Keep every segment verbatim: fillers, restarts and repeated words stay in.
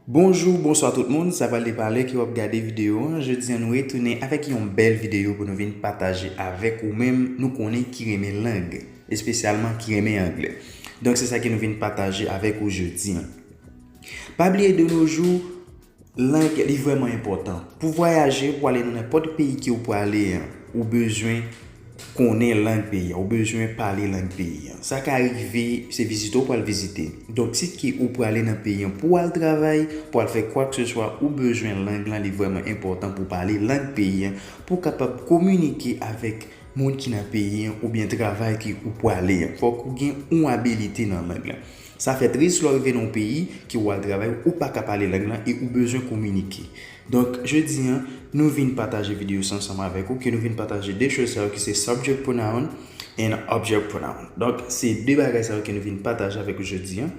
Bonjou, bonswa tout moun, sa pral de pa lè ke w ap gade videyo an. Jodi an nou retounen avèk yon bèl videyo pou nou vin pataje avèk ou menm nou konnen ki renmen lang, espesyalman ki renmen anglè. Donk se sa ke nou vin pataje avèk ou jodi an. Pa bliye de nos jours, lang li vrèman enpòtan. Pou vwayaje, pou ale nan nenpòt peyi ke w prale an, ou bezwen konnen lang peyi a, ou bezwen pale lang peyi a. Sa ka rive se vizite w pral vizite. Donk si ke ou prale nan peyi a pou w al travay, pou w al fè kwakeseswa, ou bezwen lang lan, li vrèman enpòtan pou w pale lang peyi a, pou w kapab kominike avèk moun ki nan peyi a oubyen travay ke ou prale an. Fòk ou gen yon abilite nan lang lan. Sa fè tris lè w rive nan yon peyi ke w al travay, ou pa ka pale lang lan e ou bezwen kominike. Donk jodi an, nou vin pataje videyo sa ansanm avèk ou, ke nou vin pataje de choz sa yo ki se subject pronoun and object pronoun. Donk se de bagay sa yo ke nou vin pataje avèk ou jodi an.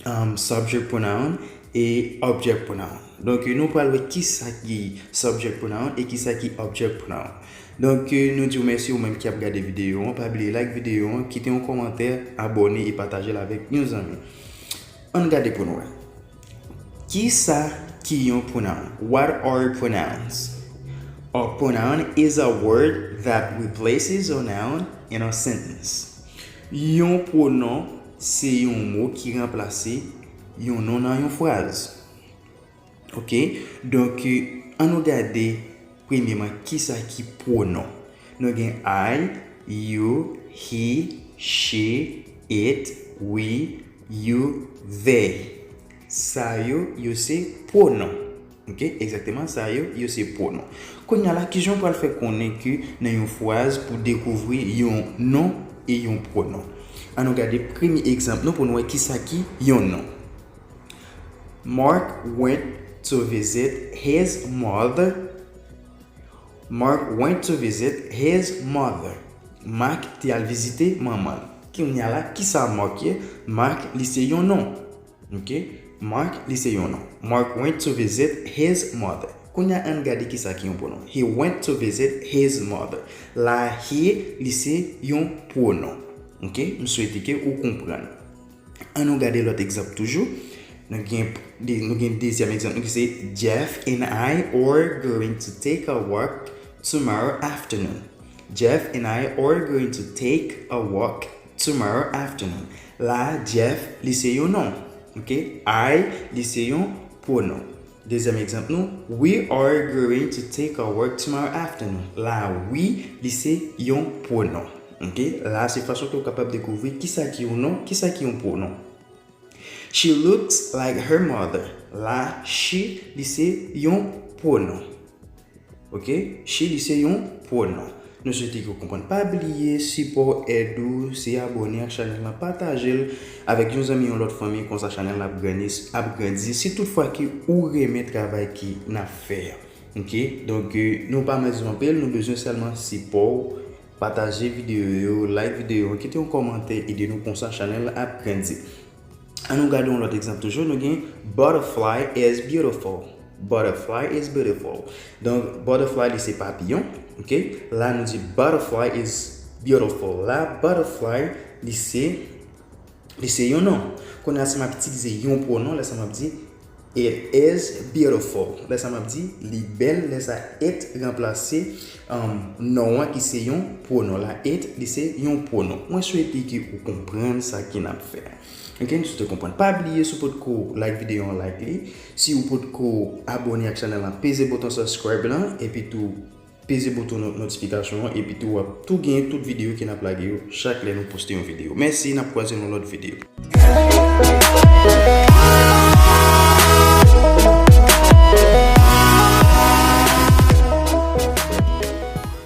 Um, subject pronoun e object pronoun. Donk nou pral wè kisa ki subject pronoun e kisa ki object pronoun. Donk nou di w mèsi ou menm ki ap gade videyo an. Pa bliye like videyo an, kite yon kòmantè, abòne e pataje l avèk yon zanmi. Ann gade pou nou wè. Kisa ki yon pronoun? What are pronouns? A pronoun is a word that replaces a noun in a sentence. Yon pwonon se yon mo ki ranplase yon non nan yon fraz. Ok? Donk, ann nou gade premyeman kisa ki pwonon. Nou gen I, you, he, she, it, we, you, they. Sa yo, yo se pwonon. Ok? Egzakteman, sa yo, yo se pwonon. Kounye a la, kijan w pral fè konnen ke nan yon fraz pou dekouvri yon non e yon pwonon? Ann nou gade premye egzanp nou pou nou wè kisa ki yon non. Mark went to visit his mother. Mark went to visit his mother. Mark te al vizite manman l. Kounye a la, kisa Mark ye? Mark, li se yon non. Ok? Mark, li se yon non. Mark went to visit his mother. Kounye a, ann gade kisa ki yon pwonon. He went to visit his mother. La, he, li se yon pwonon. Ok? M swete ke ou konprann. Ann nou gade lòt egzanp toujou. Nou gen, de, nou gen dezyèm egzanp nou ki se Jeff and I are going to take a walk tomorrow afternoon. Jeff and I are going to take a walk tomorrow afternoon. La, Jeff, li se yon non. Ok? I, li se yon pwonon. Dezyèm egzanp nou, we are going to take a walk tomorrow afternoon. La, we, li se yon pwonon. Ok? La, se fason ke w kapab dekouvri kisa ki yon non, kisa ki yon pwonon. She looks like her mother. La, she, li se yon pwonon. Ok? She, li se yon pwonon. Nou swete ke w konprann. Pa bliye, sipò, èd ou, se abòne ak chanèl lan, pataje l avèk yon zanmi, yon lòt fanmi, konsa chanèl lan ap grandi, ap grandi. Si tout fwa ke ou renmen travay ke n ap fè a. Ok? Donk, nou pa bezwen anpil, nou bezwen sèlman sipò w. Pataje videyo yo, like videyo yo, kite yon kòmantè, ede nou konsa chanèl lan ap grandi. Ann nou gade yon lòt egzanp toujou, nou gen butterfly is beautiful. Butterfly is beautiful. Donk, butterfly li se papiyon, ok? La nou di butterfly is beautiful. La, butterfly li se, li se yon non. Kounye a si m ap itilize yon pwonon, lè sa m ap di it is beautiful. Lè sa m ap di li bèl, lè sa it ranplase, um, non an ki se yon pwonon. La, it, li se yon pwonon. Mwen swete ke ou konprann sa ke n ap fè a. Ok, m swete w konprann. Pa bliye, si w potko like videyo an, like li. Si w potko abòne ak chanèl lan, peze bouton subscribe lan, epi tou peze bouton no-, notifikasyon an, epi tou w ap tou gen tout videyo ke n ap lage yo chak lè nou poste yon videyo. Mèsi, n ap kwaze nan lòt videyo.